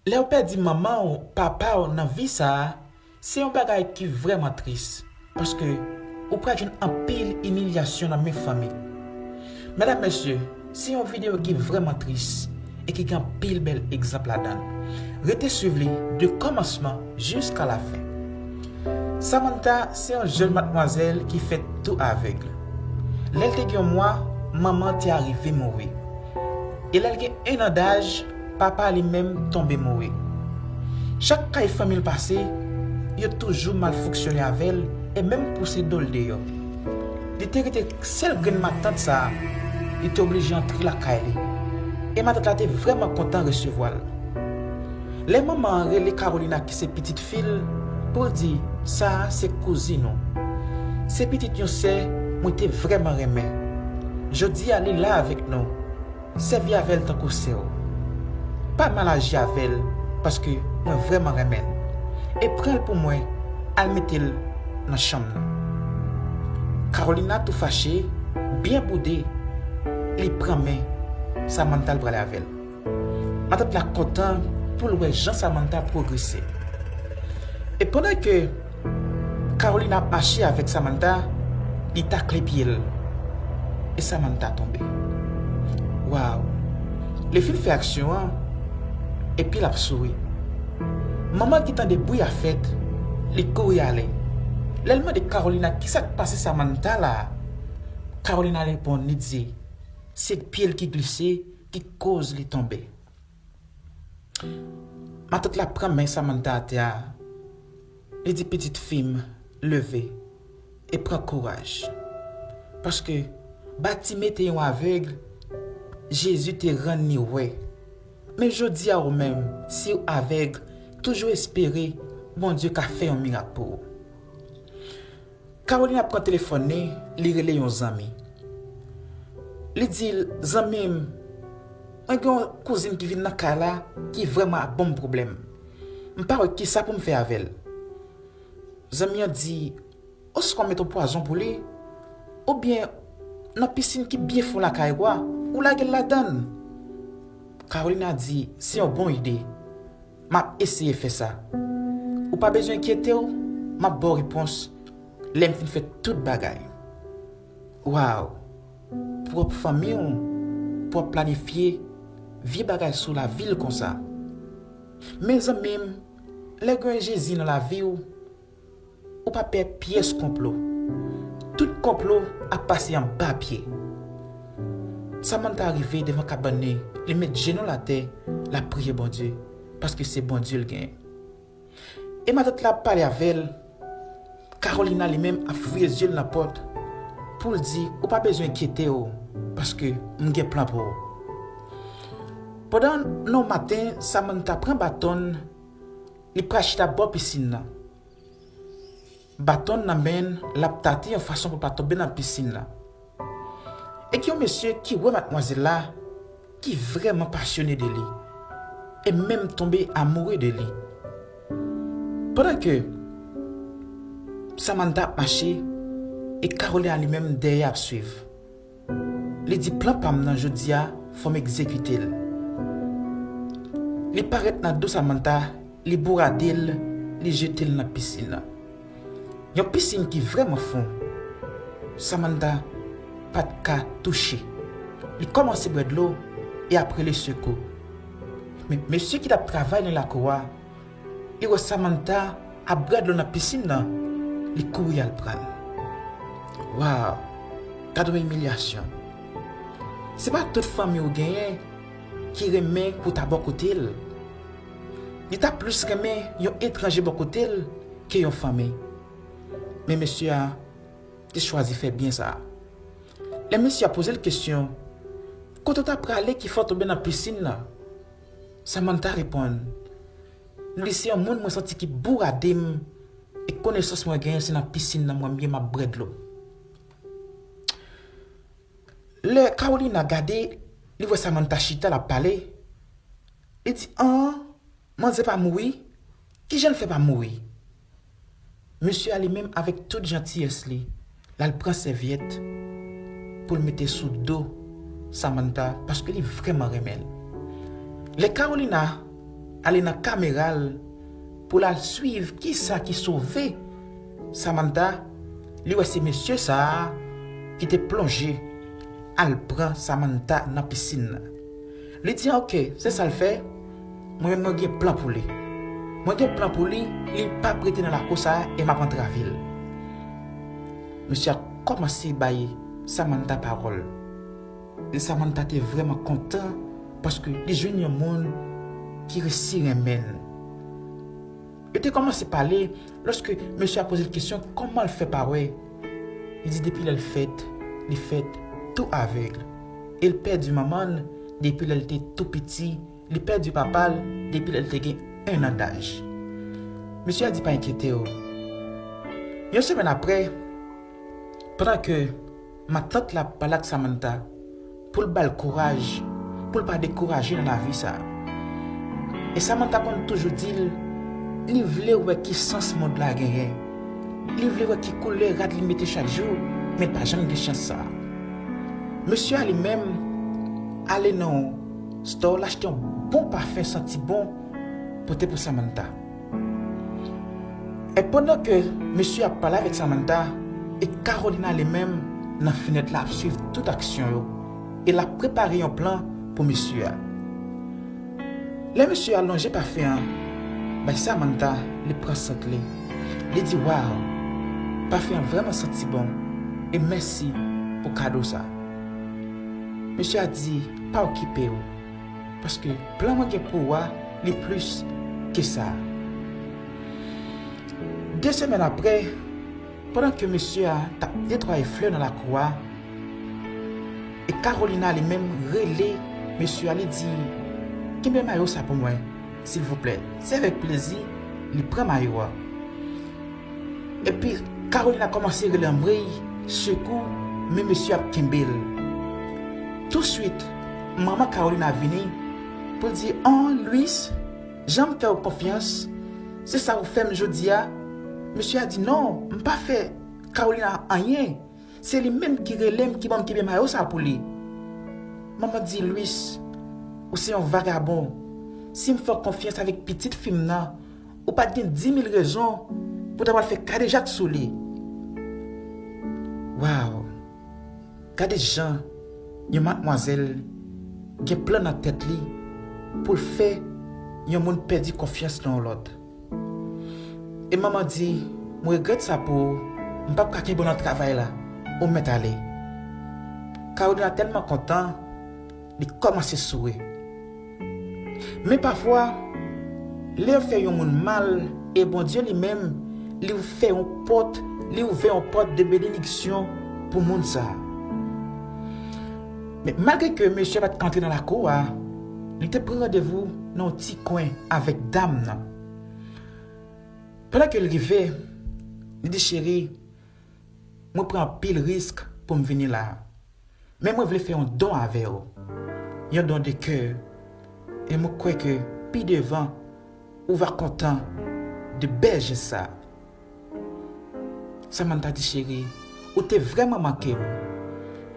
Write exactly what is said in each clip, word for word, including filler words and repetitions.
Lè w pèdi manman w, papa w nan vi sa a, se yon bagay ki vrèman tris, paske ou pral jwenn anpil imilyasyon nan men fanmi. Medam, mesye, se yon videyo ki vrèman tris e ki gen anpil bèl egzanp ladan l. Rete swiv li de kòmansman jiska lafen. Samantha se yon jèn madmwazèl ki fèt tou avèg. Lè l te gen yon mwa, manman te arive mouri. E lè l gen en an daj, papa li menm tonbe mouri. Chak kay fanmi l pase, yo toujou mal fonksyone avè l e menm pouse do l deyò. Li te rete sèl grenn matant sa a, li te oblije antre lakay li. E matant la te vrèman kontan resevwa l. Lè manman an rele Carolina ki se pitit fi l, pou l di, "Sa a se kouzin ou. Se pitit yon sè mwen te vrèman renmen. Jodi a li la avèk nou. Sèvi avè l tankou sè w. Pa mal aji avè l, paske mwen vrèman renmen l. E pran l pou mwen, al mete l nan chanm nan." Carolina tou fache, byen boude, li pran men Samantha, l prale avè l. Matant la kontan pou l wè jan Samantha pwogrese. E pandan ke Carolina ap mache avèk Samantha, li takle pye l. E Samantha tonbe. Waw! Li fin fè aksyon an, epi l ap souri. Manman ki tande bri a fèt, li kouri ale. Lè l mande Carolina kisa k pase Samantha la, Carolina reponn, li di, "Se pye l ki glise ki koz li tonbe." Matant la pran men Samantha atè a. Li di, "Pitit fi m, leve e pran kouraj. Paske Batime te yon avèg, Jezi te rann li wè. Men jodi a ou menm, si w avèg, toujou espere Bondye ka fè yon mirak pou ou." Carolina pran telefòn li, li rele yon zanmi. Li di l, "Zanmi m, mwen gen yon kouzin ki vin nan kay la ki vrèman ap ban m pwoblèm. M pa wè kisa pou m fè avè l." Zanmi an di, "Oswa w mete yon pwazon pou li, oubyen nan pisin ki byen fon lakay ou a, ou lage l ladan l." Carolina di, "Se yon bon ide. M ap eseye fè sa. Ou pa bezwen enkyete w, m ap ba w repons lè m fin fè tout bagay." Waw! Pwòp fanmi w, pwòp planifye vye bagay sou lavi l konsa. Men zanmi m, lè gen Jezi nan lavi w, ou pa pè pyès konplo. Tout konplo ap pase anba pye. Samantha rive devan kabann li, li met jenou l atè, l ap priye Bondye, paske se Bondye l genyen. E matant la ap pale avè l, Carolina li menm ap fouye zye l nan pòt pou l di, "Ou pa bezwen enkyete w, paske m gen plan pou ou." Pandan nan maten, Samantha pran baton l, li pral chita bò pisin nan. Baton nan men l, l ap tate yon fason pou l pa tonbe nan pisin nan. E gen yon mesye ki wè madmwazèl la, ki vrèman pasyone de li, e menm tonbe amoure de li. Pandan ke Samantha ap mache, e Carolina li menm dèyè ap swiv. Li di, "Plan pa m nan jodi a, fò m egzekite l." Li parèt nan do Samantha, li bourade l, li jete l nan pisin nan. Yon pisin ki vrèman fon. Samantha pa t ka touche. Li kòmanse bwè dlo e ap rele sekou. Men mesye ki t ap travay nan lakou a, li wè Samantha ap bwè dlo nan pisin nan, li kouri al pran l. Waw! Gade yon imilyasyon. Se pa tout fanmi w genyen ki renmen pou w ta bò kote l. Li ta plis renmen yon etranje bò kote l ke yon fanmi. Men mesye a te chwazi fè byen sa a. Lè mesye a poze l kesyon, "Kote w ta prale ki fè w tonbe nan pisin nan?" Samantha reponn, "Li se yon moun mwen santi ki bourade m, e konesans mwen genyen se nan pisin nan mwen m ye m ap bwè dlo." Lè Carolina gade, li wè Samantha chita l ap pale, li di, "An, manzè pa mouri? Kijan l fè pa mouri?" Mesye a li menm avèk tout jantiyès li, l al pran sèvyèt pou l mete sou do Samantha, paske li vrèman renmen l. Lè Carolina ale nan kamera l pou l al swiv kisa ki sove Samantha, li wè se mesye sa a ki te plonje al pran Samantha nan pisin nan. Li di, "Ok, se sa l fè, mwen menm mwen gen plan pou li. Mwen gen plan pou li, li p ap rete nan lakou sa a e m ap antrave l." Mesye a kòmanse bay Samantha pawòl. E Samantha te vrèman kontan paske li jwenn yon moun ki resi renmen l. Yo te kòmanse pale lòske mesye a poze l kesyon kòman l fè pa wè. Li di depi lè l fèt, li fèt tou avèg. E l pèdi manman l depi lè l te tou piti, li pèdi papa l depi lè l te gen en an daj. Mesye a di pa enkyete w. Yon semèn apre, pandan ke matant la ap pale ak Samantha pou l ba l kouraj, pou l pa dekouraje nan lavi sa a. E Samantha konn toujou di l, li vle wè ki sans mond la genyen. Li vle wè ki koulè rad li mete chak jou, men l pa janm gen chans sa a. Mesye a li menm ale nan yon store, l achte yon bon pafen santi bon, pote pou Samantha. E pandan ke mesye a ap pale avèk Samantha, e Carolina li menm nan fenèt la ap swiv tout aksyon yo, e l ap prepare yon plan pou mesye a. Lè mesye a lonje pafen an bay Samantha, li pran sant li. Li di, "Waw, pafen an vrèman santi bon, e mèsi pou kado sa." Mesye a di, "Pa okipe w, paske plan mwen gen pou ou a, li plis ke sa." De semèn apre, pandan ke mesye a t ap netwaye flè nan lakou a, e Carolina li menm rele mesye a, li di, "Kenbe mayo sa pou mwen, silvouplè." Se avèk plezi, li pran mayo a. Epi, Carolina kòmanse rele anmwey, sekou, men mesye ap kenbe l. Touswit, manman Carolina vini pou l di, "An, Luis, jan m fè w konfyans, se sa ou fè m jodi a?" Mesye a di, "Non, m pa fè Carolina anyen. Se li menm ki rele m, ki ban m kenbe mayo sa pou li." Manman di, "Luis, ou se yon vagabon. Si m fè w konfyans avèk pitit fi m nan, ou pa t gen dimil rezon pou w ta pral fè kadejak sou li." Waw! Gade jan yon madmwazèl gen plan nan tèt li pou l fè yon moun pèdi konfyans nan yon lòt. E manman di, "Mwen regrèt sa pou ou, m p ap ka kenbe w nan travay la, ou mèt ale." Carolina tèlman kontan, li kòmanse souri. Men pafwa, lè yo fè yon moun mal, e Bondye li menm, li fè yon pòt, li ouvè yon pòt de benediksyon pou moun sa a. Men malgre ke mesye a pa t ka antre nan lakou a, li te pran randevou nan yon ti kwen avèk dam nan. Pandan ke l rive, li di, "Cheri, mwen pran anpil risk pou m vini la a. Men mwen vle fè yon don avè w. Yon don de kè. E mwen kwè ke pi devan, ou va kontan de bèl jès sa a." Samantha di, "Cheri, ou te vrèman manke m.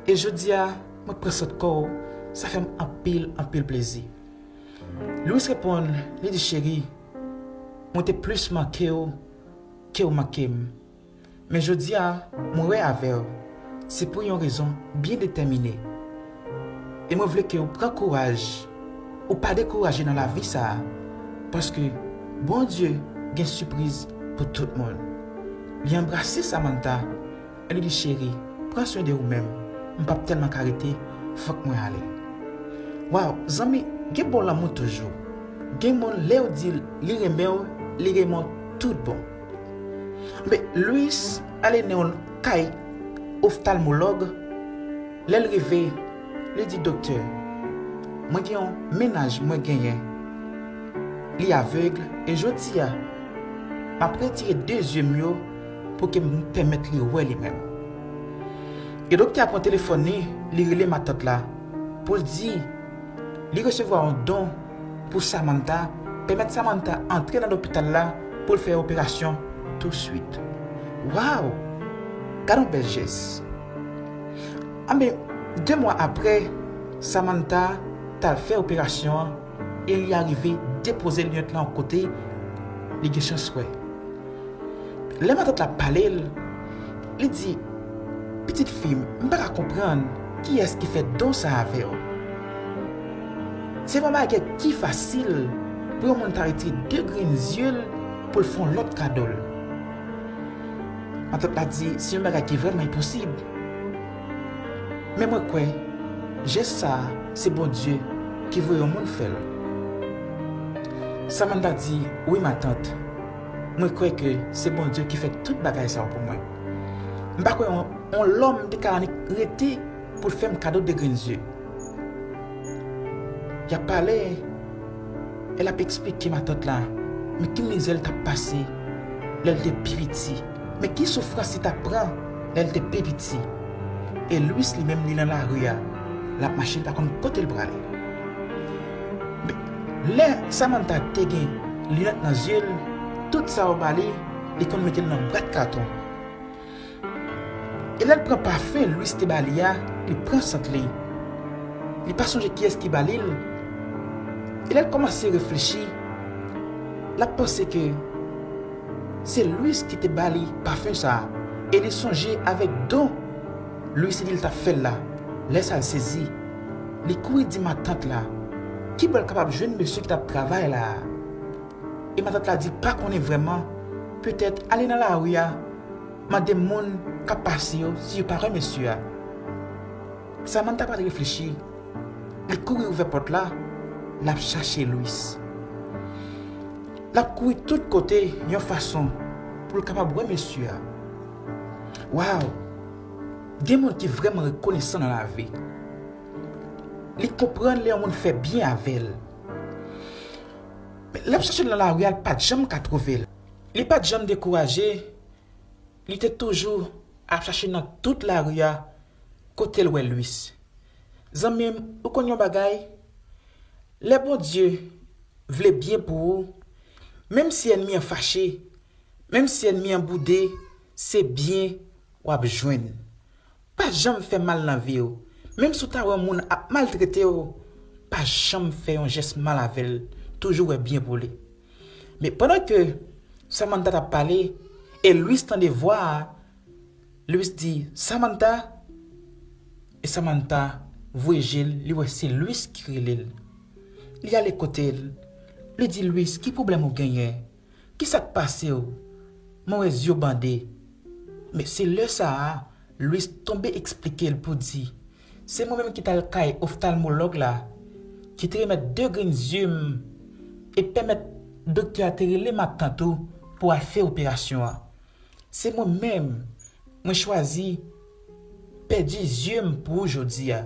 E jodi a, mwen pran sant kò w, sa fè m anpil, anpil plezi." Luis reponn, li di, "Cheri, mwen te plis manke w ke w manke m. Men jodi a, mwen wè avè w, se pou yon rezon byen detèmine. E mwen vle ke w pran kouraj, ou pa dekouraje nan lavi sa a, paske Bondye gen sipriz pou tout moun." Li anbrase Samantha, e li di, "Cheri, pran swen de ou menm. M p ap tèlman ka rete, fòk mwen ale." Waw, zanmi, gen bon lanmou toujou. Gen moun, lè w di l li renmen w, li renmen w tout bon. Men, Luis ale nan yon kay oftalmològ. Lè l rive, li di, "Doktè, mwen gen yon mennaj mwen genyen. Li avèg, e jodi a, m ap retire de zye m yo pou ke m pèmèt li wè li menm." E doktè a pran telefòn li, li rele matant la pou l di li resevwa yon don pou Samantha, pèmèt Samantha antre nan lopital la pou l fè operasyon touswit. Waw! Gade yon bèl jès! Anben, de mwa apre, Samantha t al fè operasyon an e li arive depoze linèt la yon kote li gen chans wè. Lè matant la ap pale l, li di, "Pitit fi m, m pa ka konprann kiyès ki fè don sa avè w. Se pa bagay ki fasil pou yon moun ta retire de grenn zye l pou l fè yon lòt kado l." Matant la di, "Se yon bagay ki vrèman enposib. Men mwen kwè, jès sa a, se Bondye ki voye yon moun fè l." Samantha di, "Wi, matant. Mwen kwè ke se Bondye ki fè tout bagay sa yo pou mwen. M pa kwè yon, yon lòm te ka annik rete pou l fè m kado de grenn zye." Y ap pale, e l ap eksplike matant la, men ki mizè l t ap pase lè l te pi piti, men ki soufrans li t ap pran lè l te pi piti. E Luis li menm, li nan lari a, l ap mache, li pa konn kote l prale. Men, lè Samantha te gen linèt nan zye l, tout sa yo ba li, li konn mete l nan bwat katon. E lè l pran pafen Luis te ba li a, li pran sant li. Li pa sonje kiyès ki ba li l. E lè l kòmanse reflechi, l ap panse ke se Luis ki te ba li pafen sa a. E li sonje avèk don Luis te di l t ap fè l la. Lè sa a l sezi. Li kouri di matant la, "Kibò l kapab jwenn mesye ki t ap travay la a?" E matant la di l pa konnen vrèman. "Petèt ale nan lari a, mande moun k ap pase yo si yo pa wè mesye a." Samantha pa t reflechi. Li kouri ouvè pòt la, l ap chache Luis. L ap kouri tout kote yon fason pou l kapab wè mesye a. Waw! Gen moun ki vrèman rekonesan nan lavi. Li konprann lè yon moun fè byen avè l. Men lè l ap chache l nan lari a, l pa t janm ka twouve l. Li pa t janm dekouraje, li te toujou ap chache nan tout lari a kote l wè Luis. Zanmi m, ou konn yon bagay? Lè Bondye vle byen pou ou, menm si ènmi an fache, menm si ènmi an boude, se byen w ap jwenn. Pa janm fè mal nan vi w. Menm si w ta wè yon moun ap maltrete w, pa janm fè yon jès mal avè l. Toujou wè byen pou li. Men pandan ke Samantha t ap pale, e Luis tande vwa a, Luis di, "Samantha?" E Samantha voye je l, li wè se Luis ki rele l. Li ale kote l. Li di, "Luis, ki pwoblèm ou genyen? Ki sa k pase w? Mwen wè zye w bande." Men se lè sa a, Luis tonbe eksplike l pou di, "Se mwen menm ki t al kay oftalmològ la, ki te remèt de grenn zye m e pèmèt doktè a te rele matant ou pou al fè operasyon an. Se mwen menm, mwen chwazi pèdi zye m pou ou jodi a.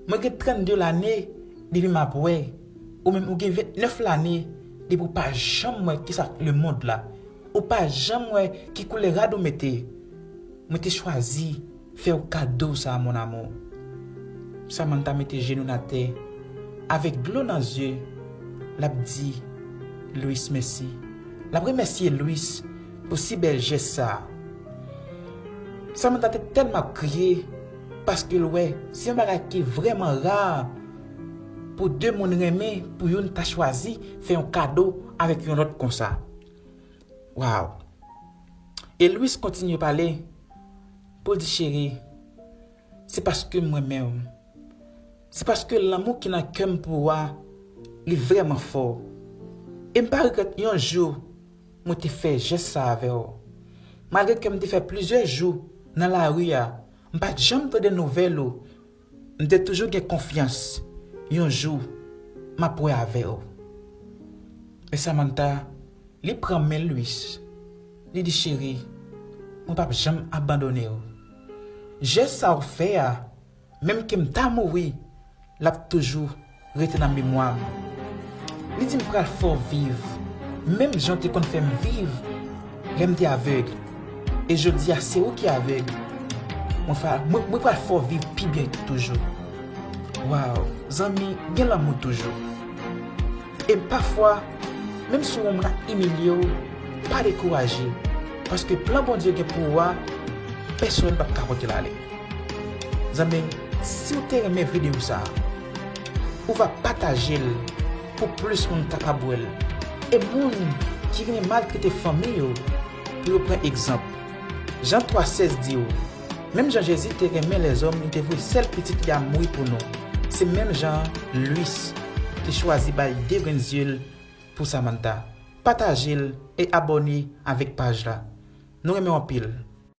Mwen gen trannde lane depi m ap wè, ou menm ou gen ventnèf lane depi w pa janm wè kisa k lemonn la. Ou pa janm wè ki koulè rad ou mete. Mwen te chwazi fè w kado sa a, mon amour." Samantha mete jenou l atè. Avèk dlo nan zye, l ap di Luis mèsi. L ap remèsye Luis pou si bèl jès sa a. Samantha te tèlman ap kriye, paske l wè se yon bagay ki vrèman ra pou de moun renmen, pou youn ta chwazi fè yon kado avèk yon lòt konsa. Waw! E Luis kontinye pale pou l di, "Cheri, se paske m renmen w. Se paske lanmou ki nan kè m pou ou a, li vrèman fò. E m pa regrèt yon jou mwen te fè jès sa avè w. Malgre ke m te fè plizyè jou nan lari a, m pa t janm tande nouvèl ou, m te toujou gen konfyans yon jou m ap wè avè w." E Samantha, li pran men Luis. Li di, "Cheri, mwen p ap janm abandone w. Jès sa w fè a, menm ke m ta mouri, l ap toujou rete nan memwa m." Li di, "M pral fè w viv menm jan w te konn fè m viv lè m te avèg. E jodi a, se ou ki avèg. Mwen fa-, mwen, mwen pral fè w viv pi byen toujou." Waw, zanmi, gen lanmou toujou. E pafwa, menm si yon moun ap imilye w, pa dekouraje. Paske plan Bondye gen pou ou a, pèsonn p ap ka pote l ale. Zanmi m, si w te renmen videyo sa a, ou va pataje l pou plis moun kapab wè l. E moun ki renmen maltrete fanmi yo, pou yo pran egzanp. Jan twa sèz di w, menm jan Jezi te renmen lèzòm, li te voye sèl pitit li a mouri pou nou. Se menm jan Luis te chwazi bay de grenn zye l pou Samantha. Pataje l e abòne avèk paj la. Nou renmen w anpil.